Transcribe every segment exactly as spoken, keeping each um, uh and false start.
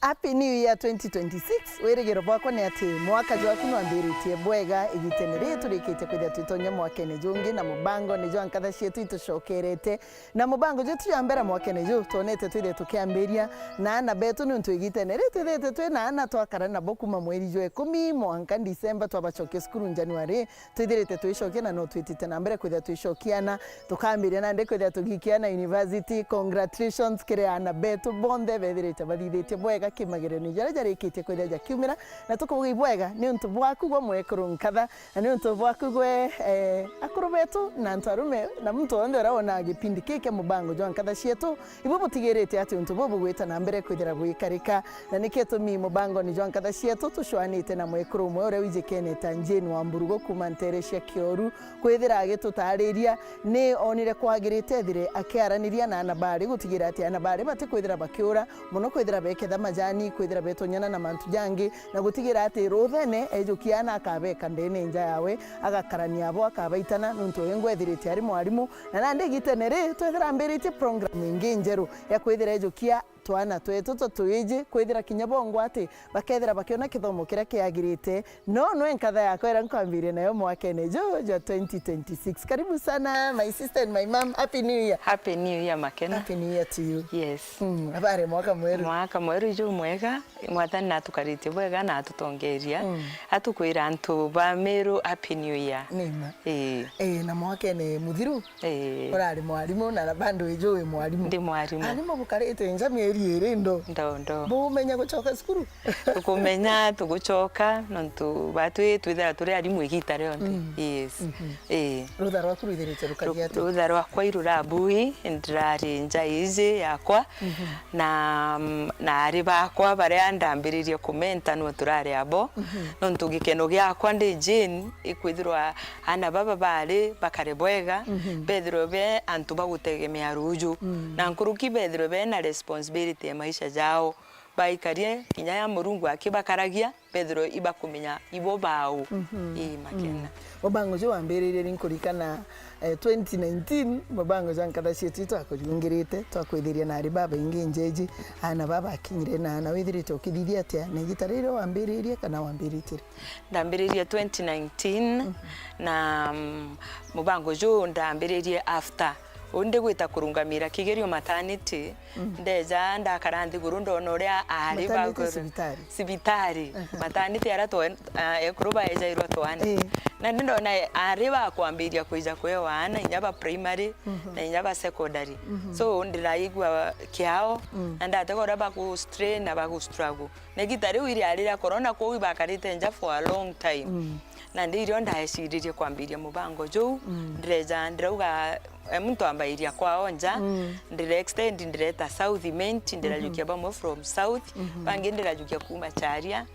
Happy New Year twenty twenty-six. Wirigiro bwakwa ni ati mwaka jwaku nwambiritie bwega. Igitene riri turikitie kwithira twitonya mwakene jungi na mubangone jwa nkatha cietu itucokerete. Na mubango jwetu jwa mbere mwakene ju, twonete twithire tukiambiria na aana betu, niuntu igitene riri twithirite twi na aana twakara nabo kuma mweri jwa ikumi mwanka Disemba, twabacokia cukuru January. Twithirite twicokia na no twitite na mbere kwithira twicokiana, tukambiria nandi kwithira tugikiana university. Congratulations kiri aana betu bonthe bethirite bathithitie bwega kimagerio jaria jarikitie kwithira jakiumira, na tukubuga ibwega niuntu bwaku gwe mwekuru nkatha, na niuntu bwaku gwe, eh, akuru betu na antu arume na muntu wonthe uria wonaga gipindi kiki kia mubango jwa nkatha cietu. Ibu butigirite ati untu buu bugwita na mbere kwithira bwikarika, na niki gitumi mubangoni jwa nkatha cietu tucwanite na mwekuru umwe uria wijikene ta Jane Wamburugu kuma ntere cia Kioru, kwithira agitutariria ni onire kwagirite ethire akiaraniria na aana bari, gutigira ati aana bari batikwithira bakiura mono kwithira beketha majani, kwithira betonyana na mantu jangi, na gutigira ati ruthene ejukia aana akabeka ndene nja yawe, agakarania abo, akabaitana, nuntu we ngwethirite ari mwarimu. Na nandi igitene riri twethira ambiritie program ingi njeru ya kwithira ejukia twana twetu tutwiji, kwithira kinya bongwa ati bakethira bakiona kithomo kiria kiagirite. No nwe nkatha yakwa iria nkwambiria nayo mwakene ju jwa twenty twenty-six. Karibu sana, my sister and my mom. Happy New Year. Happy New Year, Makena. Happy New Year to you. Yes. Mm, habari mwaka mweru? Mwaka mweru ju mwega. Mwathani natukaritie bwega na atutongeria. Mm. Atukwira antu ba Meru, Happy New Year. Nima. Ii. Ii, na mwakene muthiru? Ii. Urari mwarimu na bado iju wi mwarimu? Ndi mwarimu. Arimu bukarite nja mieri iri ndo? Ndo, ndo. Bumenya gucoka cukuru? Tukumenya, tugucoka, nontu batwi twithira turi arimu igita rionthe. Mm. Yes. Mhm. Ii. Rutha rwaku rwithirite rukaria atia? Ru-, rutha rwakwa irurabui, ndirari nja iji yakwa, mhm, na, na ari bakwa baria ndambiririe kumenta no turari abo. Mhm. Nontu gikeno giakwa ndi Jane, ikwithirwa aana baba bari bakare bwega, mhm, bethirwe be antu bagutegemea ruju. Mm. Na nkuruki bethirwe bena responsibility ya maisha jao. Baikarie kinya ya Murungu akibakaragia, bethirwe ibakumenya ibo bau. Mhm. Ii, Makena. Mm. Mubango ju wambiririe ri? Nkurikana, eh, twenty nineteen, mubango jwa nkatha cietu twakujungirite, twakwithiria na ari babaingi njeji, aana babakinyire na aana withirite ukithithia atia? Na igita riria wambiririe kana wambiritie ri? Ndambiririe twenty nineteen, mhm, na, mm, mubango ju ndambiririe after undi gwita kurungamira kigerio maternity. Mm. Ndeja ndakara nthiguru ndona uria ari... Maternity baguru-, cibitari? Cibitari. Aha. Maternity aria twa-, ah, ekuru baejairwa twane. Ii. Na ndi ndona ari bakwambiria kwija kwewa aana inya ba primary, mhm, na inya ba secondary. Mhm. So ndiraigua kiao, mm, na ndatega uria bagu-strain na bagu-struggle. Na igita riu iriari ria corona, kwou ibakarite nja for a long time. Mm. Na ndi irio ndaeciririe kwambiria mubango juu, mm, ndireja ndirauga, e, muntu ambairia kwao nja, mm, ndire extend, ndireta South Imenti, ndirajukia, mhm, bamwe from South, mhm, bangi ndirajukia kuma Charia,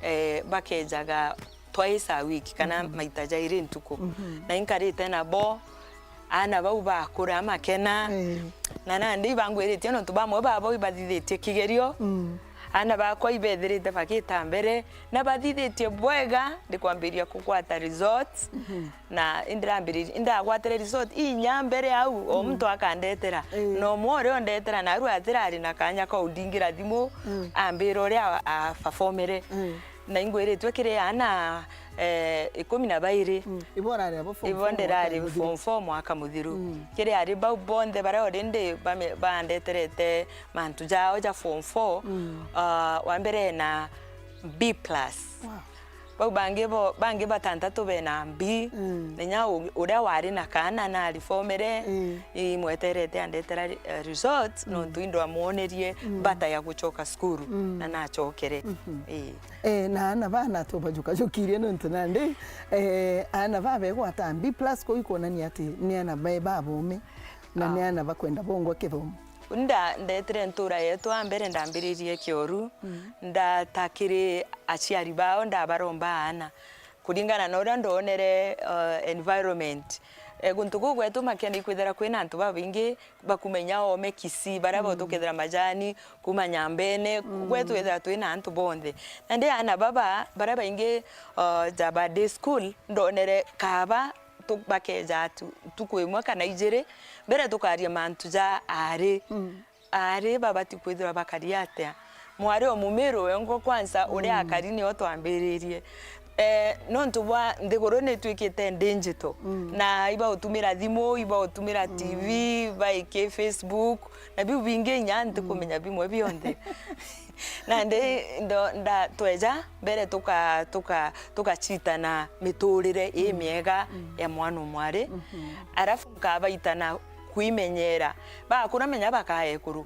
e, bakejaga twice a week kana, mhm, maita jairi ntuku. Mhm. Na inkarite nabo, aana bau bakura, Makena. Ii. Na nandi ibangwiritie nontu bamwe babo ibathithitie kigerio. Mm. Aana bakwa ibethirite bagita mbere, na bathithitie bwega, ndikwambiria kugwata results. Mhm. Na indirambiririe, indagwatire result inya mbere au, o, mm, muntu akandetera. Ii. Na umwe uria undetera, naru atirari na kanya ka undingira thimu, mm, ambira uria a-, a-, performere. Mm. Na ingwiritwe kiri aana, eh, ikumi na bairi. Mm. Ibo urari abo form four mwaka muthiru? Ibo ndirari form four mwaka muthiru. Mm. Kiri ari bau bonthe baria already bame-, bandeterete mantu jao ja form four, mm, ah, wa mbere ena B plus. Wow. Bau bangi bo, bangi batantatu bena B. Mm. Na inya u-, uria wari na kaana na reformere, mm, imweterete andetera, eh, result, mm, nontu indwamwonerie, mm, mbata ya gucoka cukuru, mm, na nachokere. Mhm. Ii. Eh, na aana baa natubajukajukirie nontu nandi, eh, aana baa begwata B plus, kuu ikwonania ati ni aana be baboome, na ni, ah, aana bakwenda bongwa kithomo. Uni nda-, ndetire ntura yetu a mbere, ndambiririe Kioru, mm, ndatakiri aciari bao, ndabaromba aana. Kuringana na uria ndonere, uh, environment. Eh, guntu kuu gwetu Makena ikwithira kwina antu babaingi bakuma inya oome Kisii, baria, mm, bo tukethira majani, kuma Nyambene, mm, gwetu ethira twina antu bonthe. Nandi aana baba, baria baingi, uh, ja ba day school, ndonere kaaba tu-, bakeja tu-, ntuku imwe kana ijiri, mbere tukaria mantu ja aari. Mm. Aari babati kwithirwa bakari atia? mwari o mumiru wengwa kwanza uria akari nio twambiririe. Eh, nontu bwa nthiguru ni itwikite digital. Na iba utumira thimu, iba utumira T V, iba iki Facebook, na biu bingi inya ntikumenya bimwe bionthe. Nandi ndo-, nda-, tweja mbere tuka-, tuka-, tukacitana miturire ii miega ya mwana o mwari. Arafu nkabaitana kwimenyera. Bakura menya bakaekuru.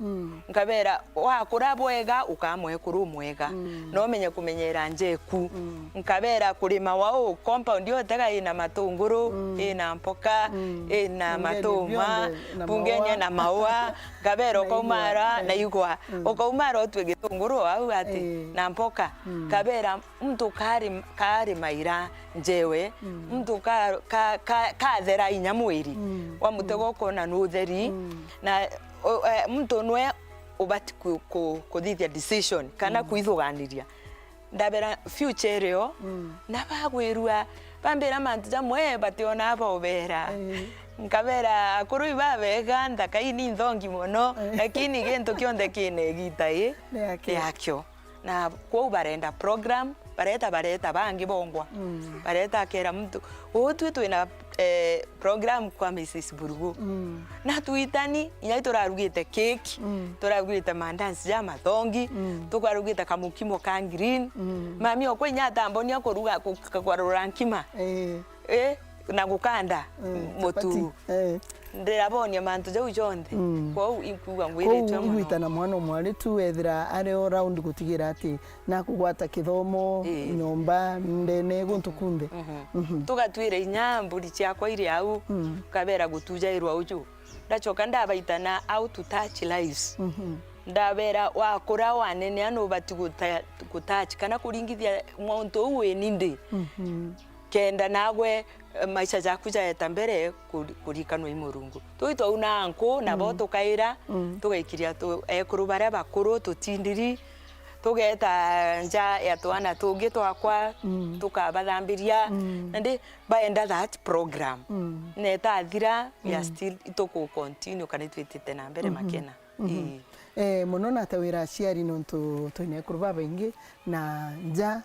Nkabera, wakura bwega, ukamwekuru umwega. No umenye kumenyera njeku. Nkabera, kurima wau, compound yotega ina matunguru, ina mpoka, ina matuma, bungenia na maua. Nkabera, ukaumara na igwa. Ukaumara utue gitunguru au ati, na mpoka. Nkabera, muntu kari-, karimaira njewe, muntu ka-, ka-, ka-, kathera inya mwiri, wamutega ukona ni utheri, na, o, eh, muntu nwe ubati ku-, ku-, kuthithia decision kana kwithuganiria. Ndabera future irio, na bagwirua, bambira mantu jamwe bationa baubera. Nkabera, akuru ibabega, nthaka ii ni nthongi mono, lakini gintu kionthe kina igita ii riakio. Na kwou barenda program, bareta, bareta bangi bongwa. Bareta akera muntu, "Uu twi twina, eh, program kwa Missus Burugu." Na twitani, inya iturarugite cake, turarugite mandansi ja mathongi, tukarugite kamukimo ka green. Mami okwa inya atambonia kuruga, ku-, kwarura nkima. Eh, na gukanda mutu. Ndirabonia mantu jau jonthe. Kwou inkuuga ngwiritue mono. Igwitana mwana o mwari tu wethira ari all round gutigira ati nakugwata kithomo, nyomba, ndene, guntu kunthe. Tugatwira inya mburi ciakwa iri au, ukabera gutujairwa uju. Ndacoka ndabaitana how to touch lives. Ndabera wakura wanenea nubati guta-, gutouch kana kuringithia muntu uu wi ni ndi. Kenda nagwe, eh, maisha jaku jaeta mbere kuri-, kurikanwa i Murungu. Tui twauna anku, nabo tukaira, tugaikiria tu-, ekuru baria bakuru, tutindiri, tugeta nja ya twana tungi twakwa, tukabathambiria, nandi baenda that program. Netathira, we are still, ituku continue kana itwitite na mbere makena. Ii. Eh, mono natawira aciari nontu twina ekuru babaingi na nja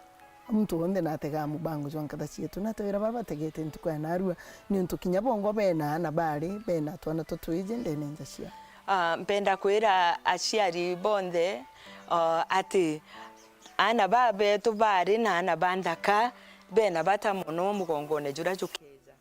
Muntu wonthe nategaa mubango jwa nkatha cietu, natewira babategete ntuku ya narua, niuntu kinya bongwa bena aana bari, bena twana tutwiji ndene nja ciao. Ah, mpenda kwira aciari bonthe, ah, ati aana babetu bari na aana ba nthaka, bena bata mono mugongone juria jukeja.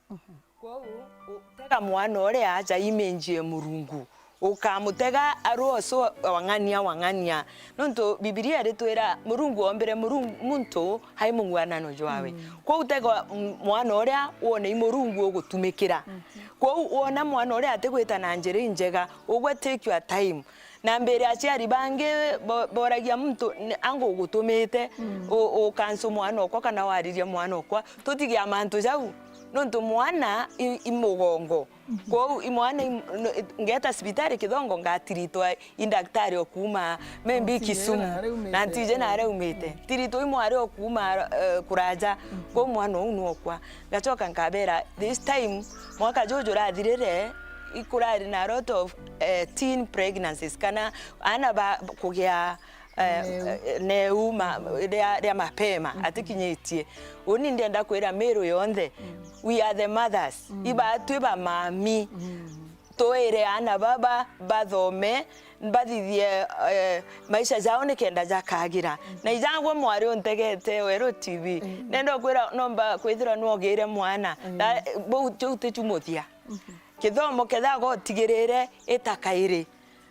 Kwou, u-, tega mwana uria aja imenjie Murungu. Ukamutega ari ucio wa ng'ania, wa ng'ania. Nontu Bibilia iritwira Murungu oombire Murungu, muntu ai mung'uanano jwawe. Mm. Kwou tega m-, mwana uria wone i Murungu ugutumikira. Mhm. Kwou wona mwana uria atigwita na njira injega, ugwe take your time. Na mbere aciari bangi bo-, boragia muntu, "Ni, anga ugutumite, mm, u-, ukansu mwana okwa kana wariria mwana okwa?" Tutigia mantu jau, nontu mwana i, i mugongo. Mhm. Kwou i mwana i, no, ngeta cibitari Kithongo ngatiritwa i ndaktari o kuuma maybe Kisumu, na ntije naria aumite. Mm. Tiritwa i mwari o kuuma, eh, kuraja. Mhm. Kwou mwana uu nwokwa. Ngacoka nkabera, this time, mwaka juju jurathirire, ikurari na a lot of, eh, teen pregnancies, kana aana ba kugia, eh, neu, eh, neu ma, ria, ria mapema, mhm, atikinyitie. Uni ndienda kwira Meru yonthe, mm, we are the mothers. Mm. Ibatwi ba mami. Mm. Twire aana baba bathome, bathithie, eh, maisha jao nikenda jakagira. Mhm. Na ijagwe mwari untegete Weru T V. Mhm. Nenda kwira nomba kwithirwa nwogire mwana. Mhm. Na, bau, kiu tikiu muthia. Mhm. Kithomo kethaga utigirire ita kairi.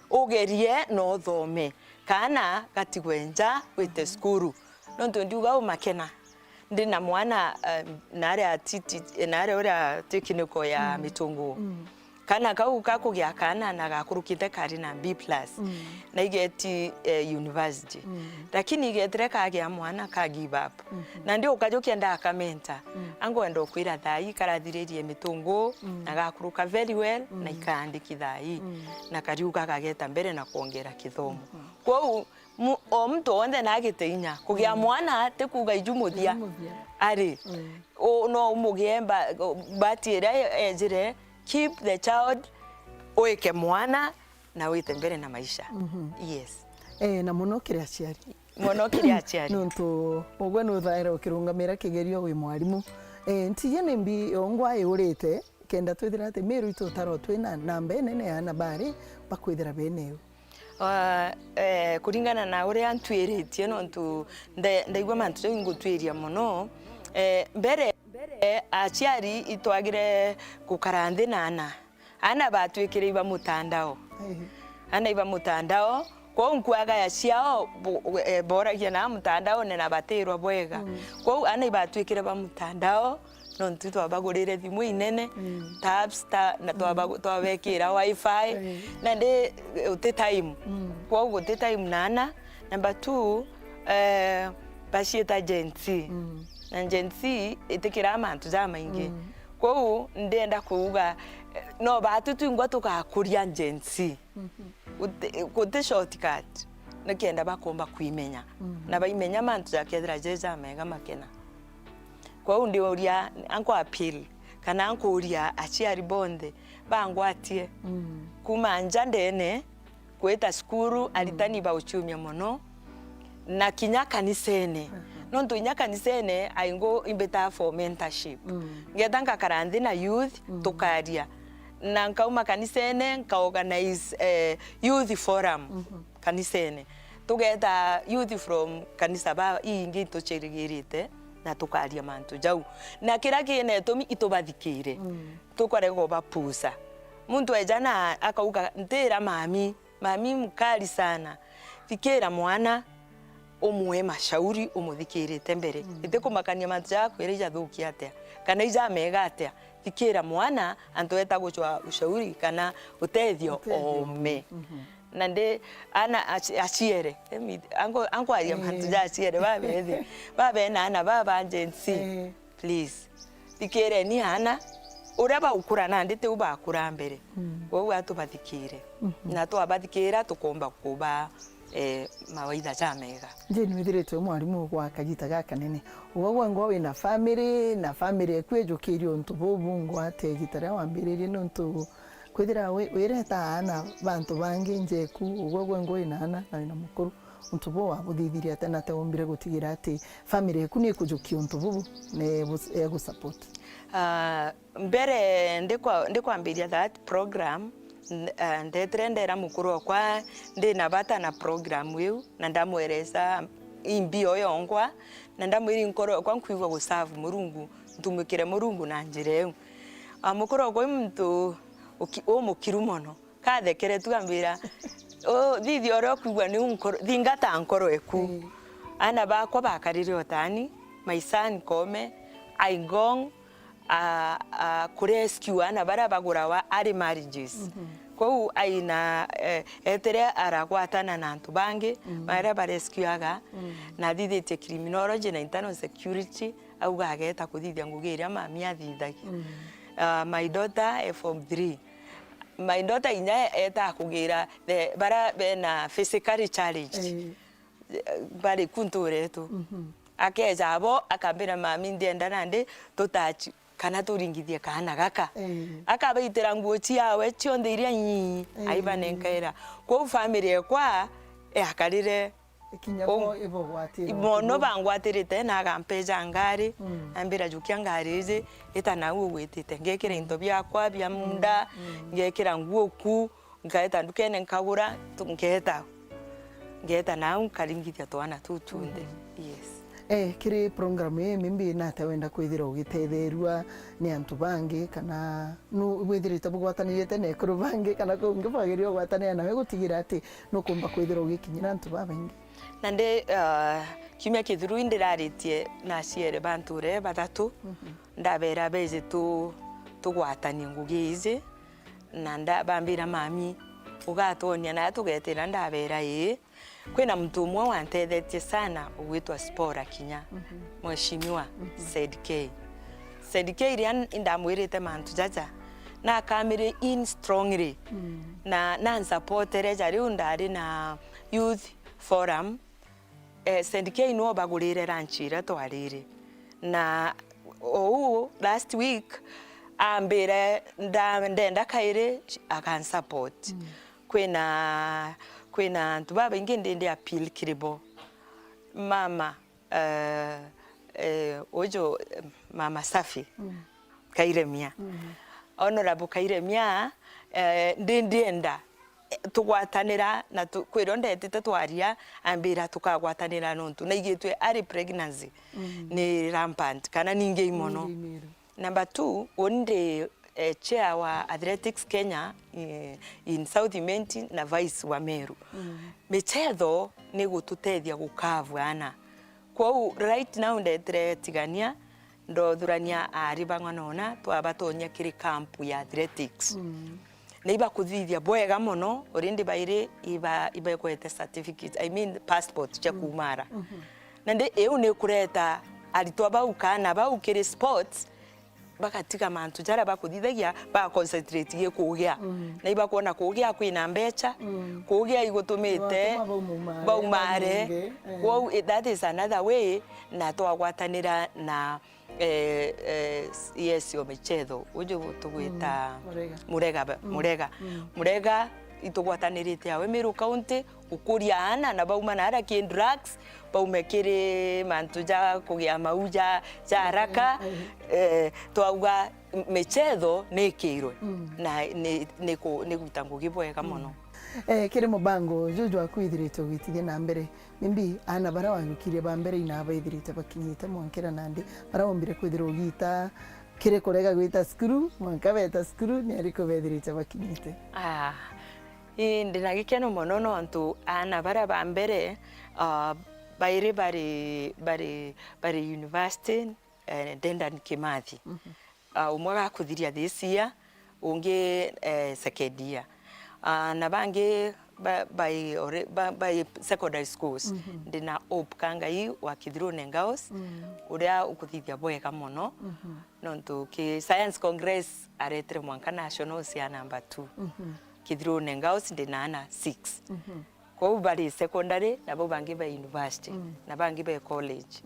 Ugerie na uthome. Kaana gatigwe nja wite, mhm, cukuru. Nontu ndiuga u makena. Ndi na mwana, eh, naria titi, naria uria tekiniko ya, mm, Mitungu. Mm. Kana kau kakugia kaana na gakurukite kari na B plus. Mm. Na igeti, eh, university. Mm. Lakini igetire kagia mwana ka give up. Mhm. Na ndi ukajukia ndakamenta. Mm. Angwenda ukwira thaa ii karathiririe Mitungu, mm, na gakuruka very well, na, mm, ikaandiki thaa ii. Mm. Na kariuga kageta mbere na kwongera kithomo. Mhm. Kwou, Mu-, o muntu wonthe nagite inya. Kugia, mm, mwana ti kuuga iju muthia. Iju muthia. Ari. Mm. U-, no umugie mba-, mbati iria e-, ejire, keep the child, uike mwana na wite mbere na maisha. Mhm. Yes. Eh, na mono kiri aciari. Mono kiri aciari. Nontu ugwe nuthaira ukirungamira kigerio wi mwarimu. Eh, ntiji nimbi yongwa iurite, kenda twithira ati Miru itu utaro twina namba inene ya ana bari bakwithira bene u. Ah, eh, kuringana na uria ntwiritie, nontu nde-, ndaigua mantu jau ingutwiria mono. Eh, mbere, mbere aciari itwagire gukara nthi na ana. Ana batwikire iba mutandao. Ehe. Ana iba mutandao. Kwou nkuaga ya ciao bo-, eh, boragia na mutandaone na batirwa bwega. Mm. Kwou ana ibatwikire ba mutandao, nontu twabagurire thimu inene, mm, tabs, ta-, na, mm, twaba-, twabekira wifi. Eh. Na ndi, eh, uti time. Mm. Kwou guti time na ana. Number two, eh, baciita Gen Z. Mm. Na Gen Z itikiraa mantu jamaingi. Mm. Kwou ndienda kuuga, eh, no baatu twingwa tugakuria Gen Z. Mhm. Guti, guti shortcut, nikenda bakomba kwimenya. Mm. Na baimenya mantu jakethira je jamega makena. Kwou ndiuria, anku appeal, kana ankuuria aciari bonthe bangwatie. Mm. Kuuma nja ndene, kwita cukuru, mm, aritani bauciumia mono, na kinya kanisene. Aha. Nontu inya kanisene, I go imbitaa for mentorship. Mm. Ngeta ngakara nthi na youth, mm, tukaria. Na nkauma kanisene, nka organize, eh, youth forum, mhm, kanisene. Tugeta youth from kanisa ba, ii ingi itucirigirite, na tukaria mantu jau. Na kiria kina itumi itubathikire. Mm. Tukarega ubapusa. Muntu eja na akauga, "Ntira mami, mami mkali sana." Thikira mwana, umwe mashauri, umuthikirite mbere. Mm. Itikumakania mantu jakwira ijathukia atia, kana ijamega atia. Thikira mwana, antu eta gucwa ushauri kana utethio. Utethio. Ome. Mhm. Na ndi ana aci-, aciere. Emi, ango-, ankwaria mantu, eh, ja aciere, babethi. Babena ana, baba Gen Z. Eh. Please, thikireni ana uria baukura nandi tiu bakura mbere. Mm. Kwou atubathikire. Mhm. Na twabathikira tukomba kuba, eh, mawaitha jamega. Jane, withiritwe mwarimu gwa kagita gakanene. Ugwe gwengwa wina family, na family eku ijukirie untu bubu ngwate igita riria wambiririe, nontu kwithira wi-, wireta aana bantu bangi njeku, ugwe gwengwa wina aana na wina mukuru. Untu buu wabuthithirie atia, na atia wombire gutigira ati family eku ni ikujukia untu bubu, na ibu-, igusupport? Ah, mbere ndikwa-, ndikwambiria that program, n-, ah, ndetire ndera mukuru okwa ndina bata na program iu, na ndamweresa imbi o yongwa, na ndamwira nkoro okwa nkwigua guserve Murungu, ntumikire Murungu na njira iu. Ah, mukuru okwa i muntu uki-, umukiru mono. Kathekere tu ambira, "Oh, thithia uria ukwigua niu nkoro, thingata nkoro eku." Mm. Aana bakwa bakarire utani, my son Kome, Aigong, a, a, kurescue aana baria bagurawa early marriages. Mhm. Kwou aina, eh, etire aragwatana na antu bangi, mm, baria barescueaga, mm, na athithitie criminology na internal security, auga ageta kuthithia ngugi iria mami athithagia. Mm. Ah, my daughter e form three. My daughter inya etaa kugira the, baria bena physically challenged. Eh. Bari ku nturetu. Mhm. Akeja abo, akambira, "Mami, ndienda nandi tutachi kana turingithie kaana gaka." Eh. Akabaitira nguo ciawe cionthe iria nyii, eh, aibanenkaira. Kwou family ekwa yakarire Ikinya bo ibogwatire mono utuku. Bangwatirite na agampeja ngari, mm, ambira, "Jukia ngari iji, ita nau ugwitite." Ngekira into biakwa bia munda, mm, ngekira nguo ku, nkaeta ndukene nkagura, tu-, nkeeta, nkeeta nau nkaringithia twana tuu tunthe. Mm. Yes. Eh, kiri program ii, maybe nate wenda kwithira ugitetheerua ni antu bangi, kana nu withirite bugwatanirite na ekuru bangi, kana kungi bwagiria ugwatanira nawe gutigira ati nukumba kwithira ugikinyira antu babaingi? Na ndi, ah, kiumia kithiru indiraritie na aciari ba ntuura bathatu, mhm, ndabera beje tu-, tugwatanie ngugi iji, na nda-, bambira, "Mami, ugatwonia?" Na tugetira, ndabera, "Ii." Kwina muntu umwe wantethetie sana ugwitwa Spora Kinya, mhm, Mheshimiwa, mhm, Z K. Z K iria n-, indamwirite mantu jaja, na akamire in strongly, mm, na, na nsupportere ja riu ndari na youth forum, eh, Z K niwe ubagurire lunch iria twarire. Na ou last week ambire nda-, ndenda kairi, akansupport. Mm. Kwina, Kwina antu babaingi ndi, ndi appeal kiri bo. Mama, eh, eh, uju, eh, Mama Safi, Kairemia. Honorable Kairemia, eh, ndi ndienda, eh, tugwatanira na tu-, kwirio ndetite twaria, ambira tukagwatanira nontu naigitwe ari pregnancy ni rampant, kana ningi mono. Number two, uni ndi, eh, chair wa Athletics Kenya, eh, in South Imenti na vice wa Meru. Michetho ni gututethia gukavua ana. Kwou right now ndetire Tigania, ndothurania aari bang'wa nona, twabatonyia kiri camp ya athletics. Na ibakuthithia bwega mono, already bairi iba-, ibakwete certificate, I mean passport cia kuumara. Nandi iu ni kureta aritwa bau kana bau kiri sports, bagatiga mantu jaria bakuthithagia, ba concentrate gi kugia. Na ibakwona kugia kwina mbecha, kugia igutumite baumare. Kwou, eh, that is another way, na twagwatanira na, eh, eh, yes, o michetho, uju tugwita Murega. Murega, Murega. Murega, itugwatanirite awe Meru County, gukuria aana na bauma na aria ki drugs, baume kiri mantu ja kugia mau ja, ja haraka. Eh, twauga michetho ni ikirwe na ni, ni ku-, ni gwita ngugi bwega mono. Eh, kiri mubango juju jwaku withiritwe ugitithia na mbere, maybe aana baria wajukirie ba mbere ina baithirite bakinyite mwankira nandi, baria wombire kwithirwa ugita kiri kurega gwita cukuru, mwanka beta cukuru, ni ariku bethirite bakinyite? Ah, ii, ndina gikeno mono nontu aana baria ba mbere, ah, bairi bari, bari, bari university, eh, Dedan Kimathi. Ah, umwe agakuthiria this year, ungi, eh, second year. Ah, na bangi ba-, bai ore-, ba-, bai secondary schools. Ndina Hope Kangai wa Kithirune Girls, uria ukuthithia bwega mono. Nontu ki Science Congress aretire mwanka nationals ya number two. Kithirune Girls ndina ana six. Kwou bari secondary, na bau bangi ba university, na bangi ba college.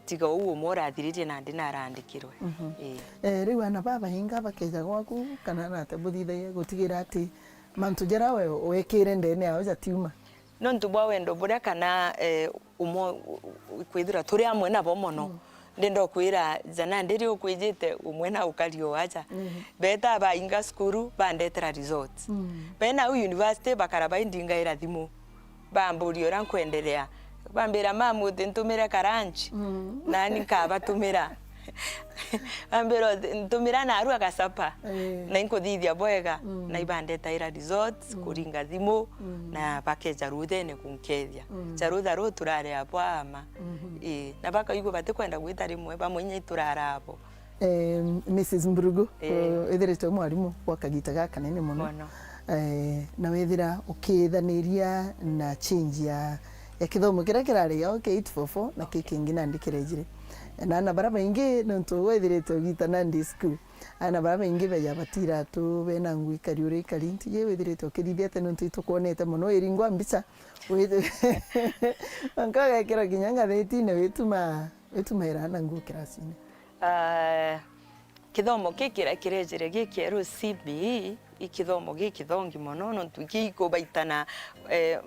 Tiga uu umwe urathiririe nandi narandikirwe. Ii. Eh, riu aana babainga bakeja gwaku, kana nate buthithagia gutigira ati mantu jaria we wekire ndene yao jatiuma? Nontu bwa wendo buria kana, eh, umwe, u-, u-, kwithira turi amwe nabo mono. Ndenda ukwira, jana ndiri ukwijite umwe na ukari o aja. Beta bainga cukuru, bandetera results. Bena au university, bakara baindingaira thimu. Bamburia uria nkwenderea. Bambira, "Mamu, uti ntumire ka lunch?" Nani nkabatumira. Bambira, "Uti ntumira narua ka supper?" Na inkuthithia bwega. Na ibandetaira results, kuringa thimu, na bakeja ruthene kunkethia. Ja rutha ruu turare abo ama. Ii, na bakaigua batikwenda gwita rimwe, bamwe inya iturara abo. Eh, Missus Mburugu, eh, withiritwe mwarimu gwa kagita gakanene mono. Mono. Eh, na wethira ukithaniria na change ya, ya kithomo kiria kirari o K eight four four na ki kingi nandi kirejire. Na aana baria baingi nontu withiritwe ugita nandi school. Aana baria baingi beja bati iratu, bena nguo ikari uria ikari, ntiji withirite ukithithia ati nontu itukwonete mono iringwa mbica. Withe-, anka ugekirwa kinya ngathitine wituma, witumaira aana nguo kirasine. Ah, kithomo giki kiria kirejire gikieru C B E, i kithomo gikithongi mono, nontu gikubaitana, eh,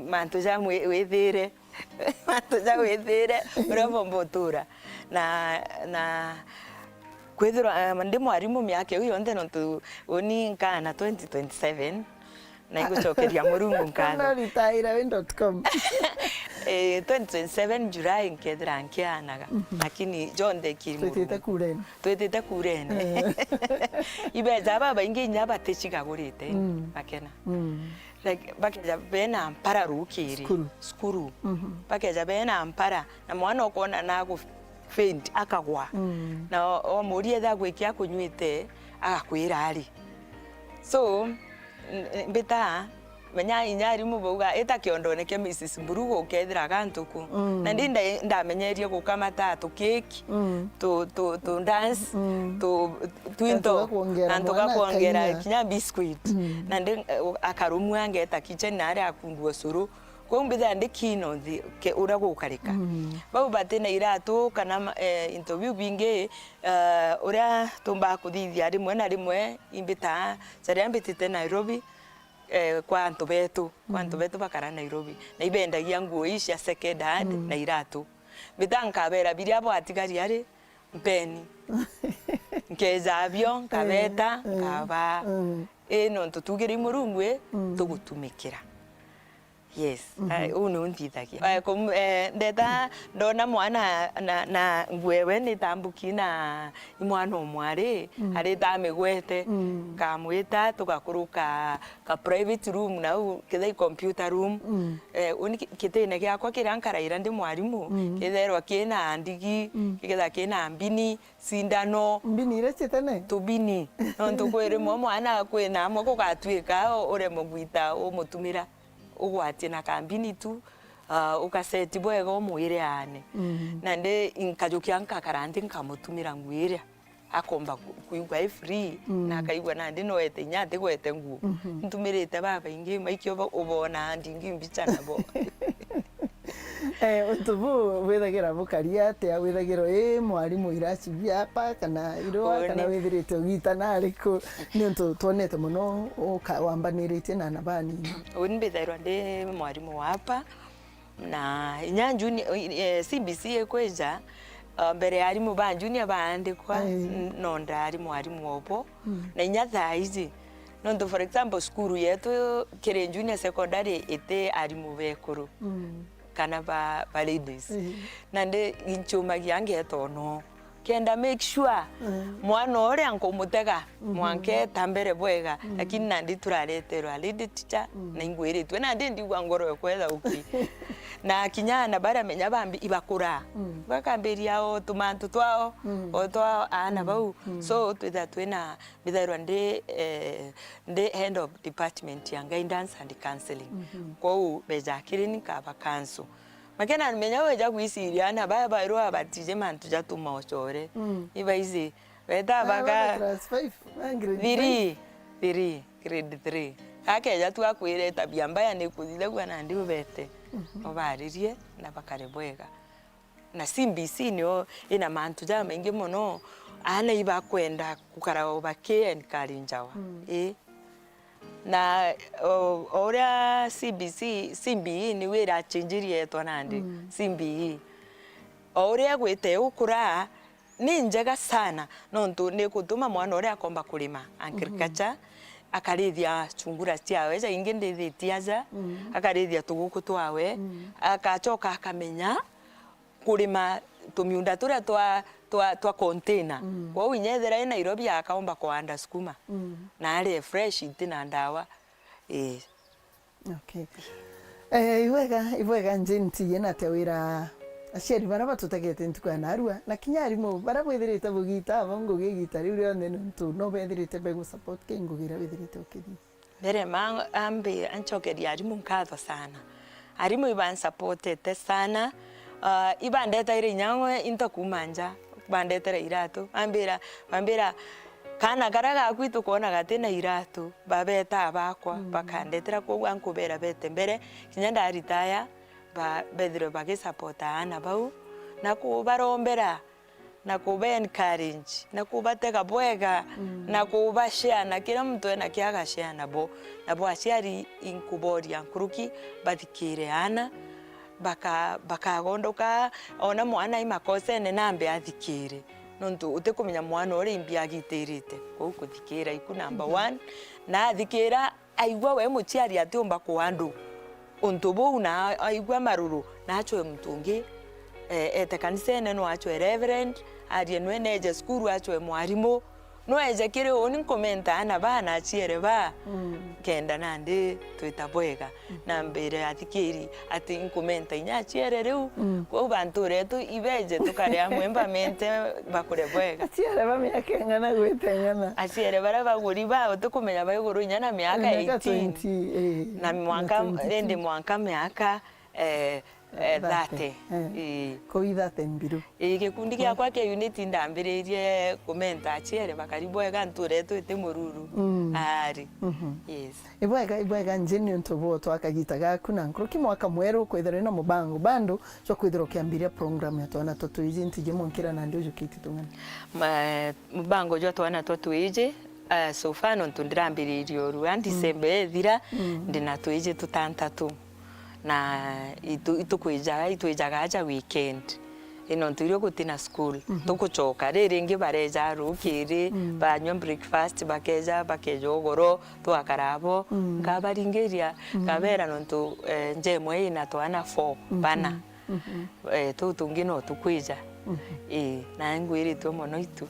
mantu ja mwi-, withire, mantu ja withire, uria bomba utura. Na, na kwithirwa, eh, ndi mwarimu miaka iu yonthe, nontu uni nkaana twenty twenty-seven, na igucokeria Murungu nkatho. No retire wi dot com. Eh, twenty twenty-seven July nkethira nkianaga, lakini jonthe kiri Murungu. Twitite kurene. Twitite kurene. Eh. Ibeja babaingi inya baticigagurite, bakena. Like, bakeja bena mpara rukiri. Cukuru. Cukuru. Bakeja bena mpara, na mwana ukona na faint, akagwa. Na o-, omuria etha gwiki akunyuite, agakwira ari. So, n-, n-, mbita, menya inya arimu bauga, "Ita kiondone kia Missus Mburugu, ukethira gantuku." Na ndi nda-, ndamenyerie gukamata tukiki, tu, tu, tu dance, tu, twinto, antu gakwongera kinya biscuit. Na ndi, eh, akarumua ngeta kitchen na aria akundua ucuru. Kwou mbithira ndi keen on the, ke-, uria gukarika. Bau bati na iratu kana ma-, eh, into biu bingi, eh, uria tumbaa kuthithia rimwe na rimwe, imbitaa, caria mbitite Nairobi, eh, kwa antu betu, kwa antu betu bakara Nairobi. Na ibendagia nguo ii cia second hand na iratu. Mbita nkabera, biria bwatigari ari, mpeni. Nkeja bio, nkabeta, eh, nkabaa. Mm. Ii nontu tuugire i Murungu, ii, tugutumikira. Yes, eh, uu niu nthithagia. Eh, kum-, eh, ndeta ndona mwana na, na nguo ewe nitambuki na i mwana o mwari, arita amigwete, nkamwita, tugakuruka ka private room nau, kethira i computer room. Eh, uni ki-, kitine giakwa kiria nkaraira ndi mwarimu, kitherwa kina ndigi, kikethira kina mbini, cindano. Mbini iria cia tene? Tubini. Nontu kwi rimwe mwana kwina amwe gugatuika u-, uremwe gwita umutumira, ugwatie na kambini tu, ah, ukaseti bwega umwire aane. Na ndi nkajukia nkakara nthi nkamutumira nguo iria akomba ku-, kwigua e free, na akaigua nandi no ete inya atigwete nguo. Ntumirite babaingi, maikio bo-, ubona ndingi mbicha nabo. Eh, untu buu bwithagira bukari atia? Withagira wi mwarimu iraci bia apa, kana irua, kana withirite ugitana ariku? Niuntu twonete mono uka-, wambaniritie na ana banini. Uni mbithairwa ndi mwarimu wa apa, na inya juni-, eh, C B C ikwija, ah, mbere ya arimu ba junior baandikwa, n-, no ndari mwarimu obo. Na inya thaa iji, nontu, for example, cukuru yetu kiri junior secondary iti arimu bekuru kana ba, ba ladies. Nandi inchumagia ngeeta ono kenda make sure mwana uria nkumutega mwanka eta mbere bwega, lakini nandi turareterwa lady teacher na ingwiritwe, nandi ndigua ngoro ekwa ithauki. Na kinya ana baria menya bambi ibakura, bakambiria o tumantu twao, o twao aana bau. So, twitha twina, mbithairwa ndi, eh, ndi head of department ya guidance and counseling. Kwou beja kiri ni nkaba counsel. Makena menya weja gwiciria ana baya bairwa batije mantu jatuma ocore. Ibaizi, beta baka class five, ah, grade three, three, grade three. Akeja tu akwire tabia mbaya ni kuthithagua nandi ubete. Ubaririe na bakare bwega. Na C B C nio ina mantu jamaingi mono, aana ibakwenda gukara o baki encouragewa. Ii. Na o, o uria C B C, C B E niu irachinjirie etwa nandi, C B E. O uria igwite igukura, ni njega sana, nontu ni gutuma mwana uria akomba kurima, agriculture, akarithia chungura ciawe, ja ingi ndithitie aja, akarithia tuguku twawe, agacoka akamenya kurima tumiunda turia twa, twa, twa container. Kwou inya ethira i Nairobi akaomba kuanda sukuma. Na arie fresh iti na ndawa. Ii. Okay. Eh, ibwega, ibwega Jane, tijena atia wira aciari bara batutegete ntuku ya narua, na kinya arimu bara bwithirite bugita abo ngugi igita riu rionthe, nontu no bethirite begu support ki ngugi iria withirite ukithithia? Mbere ma ambi ancokeria arimu nkatho sana. Arimu ibansupportete sana. Ah, ibandetaire inya into kuuma nja, bandetera iratu. Ambira, bambira, "Kaana karia gaku itukwona gatina iratu." Babeta bakwa, bakandetera, kwou ankubera bete mbere. Kinya ndaritaya, ba-, bethirwe bagisupporta aana bau, na kubarombera, na kuba encourage, na kubatega bwega, na kuba share, na kira muntu ena kio aga share nabo. Nabo aciari inkuboria nkuruki bathikire aana, baka-, bakagondoka, ona mwana i makosene nambe athikire. Nontu utikumenya mwana uria imbi agitirite. Kwou kuthikira iku number one, na athikira aigua we muciari atiumba kua andu untu buu, na aigua maruru, na acwe muntu ungi, eh, ete kanisene, no acwe reverend, arie nwe neje cukuru, acwe mwarimu, no eje kiri uni nkumenta aana baa na aciere baa, kenda nandi twita bwega. Na mbire athikiri ati nkumenta inya aciere riu. Kwou bantu retu ibeje tukare amwe mbamente bakure bwega. Aciere ba miaka ing'ana gwita ing'ana? Aciere baria baguri ba utikumenya ba iguru inya na miaka eighteen. Twenty, eh, na mwanka, twenty-two. Indi mwanka miaka, eh, eh, thirty. Thirty, eh. Ii. Kuu ithate mbiru. Ii, gikundi giakwa kia unit ndambiririe kumenta aciere bakari bwega nture twite mururu. Ari. Yes. Ibwega, ibwega Jane niuntu bwo twa kagita gaku na nkuruki mwaka mweru kwithirwa na mubango bando jwa kwithirwa ukiambiria program ya twana twa twiji ntiji mwankira nandi ujukiti tung'ana. Ma-, mubango jwa twana twa twiji, Ah, so far nontu ndirambiririe urua, December ethira, ndina twiji tutantatu. Na itu-, itukwijaga, itwijaga aja weekend. I nontu irio gutina school, tugucoka. Riri ringi bareja rukiri, banyua breakfast, bakeja, bakeja ugoro, twakara abo. Nkabaringiria, nkabera nontu, eh, nja imwe ina twana four, bana. Eh, tuu tungi no tukwija. Ii, na ngwiritwe mono itu.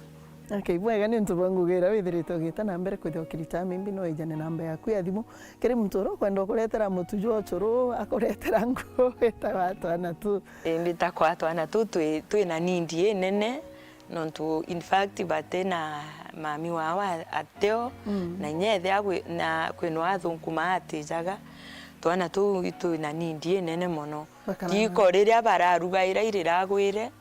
Okay, bwega ni untu bwa ngugi iria withiritwe ugita na mbere kwithirwa ukirita, maybe no wijane namba yaku ya thimu. Kiri muntu uria ukwenda ukuretera mutu jwa ucuru, akuretera nguo, wita kwa twana tu. Ii, mbita kwa twana tu twi, twi na need inene, nontu in fact bati na mami wao a-, ateo, na inya ethea gwi-, na kwinwa athunkumaa atijaga. Twana tuu itwi na need inene mono. Bakara- Riiko riria bararugaira iriragwire,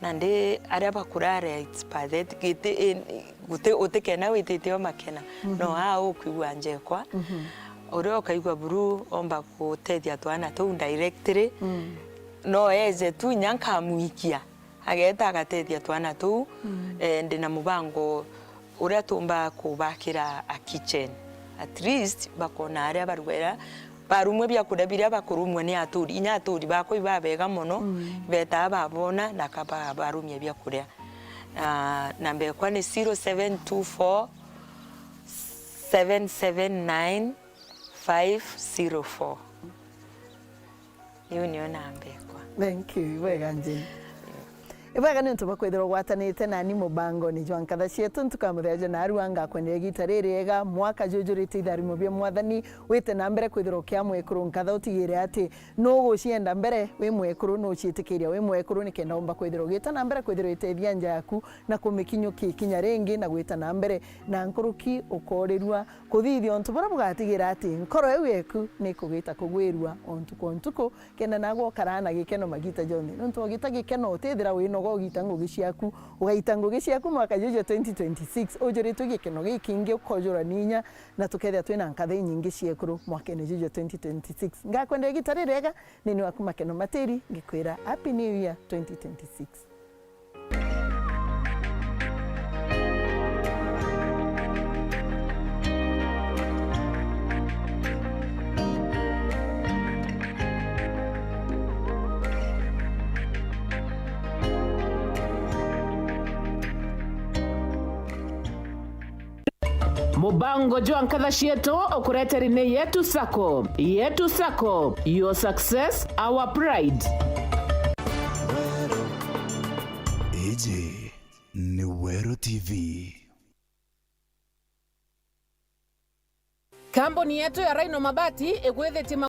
na ndi aria bakurara it's pathetic, giti-, in-, guti-, utikena witite o makena. No aa ukwigua njekwa, uria ukaigua buru omba gutethia twana tuu directly, no eje tu inya nkamwikia, ageta agatethia twana tuu. Eh, ndina mubango uria tuumba kubakira a kitchen. At least bakona aria barugaira, barumwe biakuria biria bakurumwa ni aturi. Inya aturi bakwa ibabega mono, betaa babona na kaba-, barumia biakuria. Na namba ekwa ni zero seven two four, seven seven nine, five zero four. Iu nio namba ekwa. Thank you, ibwega Jane. Ibwega ni untu bwa kwithirwa ugwatanite nani mubangoni jwa nkatha cietu ntuku ya muthia jwa narua. Ngakwenderia igita ririega, mwaka jujurite itharimo bia Mwathani, wite na mbere kwithirwa ukia mwekuru nkatha, utigire ati nugucienda mbere wi mwekuru, nuciitikiria wi mwekuru, nikenda umba kwithirwa ugita na mbere kwithirwa itethia nja yaku na kumikinyukia ikinya ringi na gwita na mbere na nkuruki ukorirua kuthithia untu buria bugatigira ati nkoro iu yeku nikugita kugwirua o ntuku o ntuku, kenda nagwe ukaraa na gikeno magita jonthe. Nontu ugita gikeno utithira winoga ugita ngugi ciaku, ugaita ngugi ciaku mwaka juju jwa twenty twenty-six ujuritwe gikeno gikingi, ukojurwa ni inya, na tukethia twina nkatha inyingi ciekuru mwakene juju jwa twenty twenty-six. Ngakwendera igita ririega nini waku Makeno Matiri, ngikwira Happy New Year twenty twenty-six. Mubango jwa nkatha cietu ukureteri ni Yetu Sacco. Yetu Sacco, your success, our pride. Iji ni Weru T V. Kambuni yetu ya Rhino Mabati igwithitie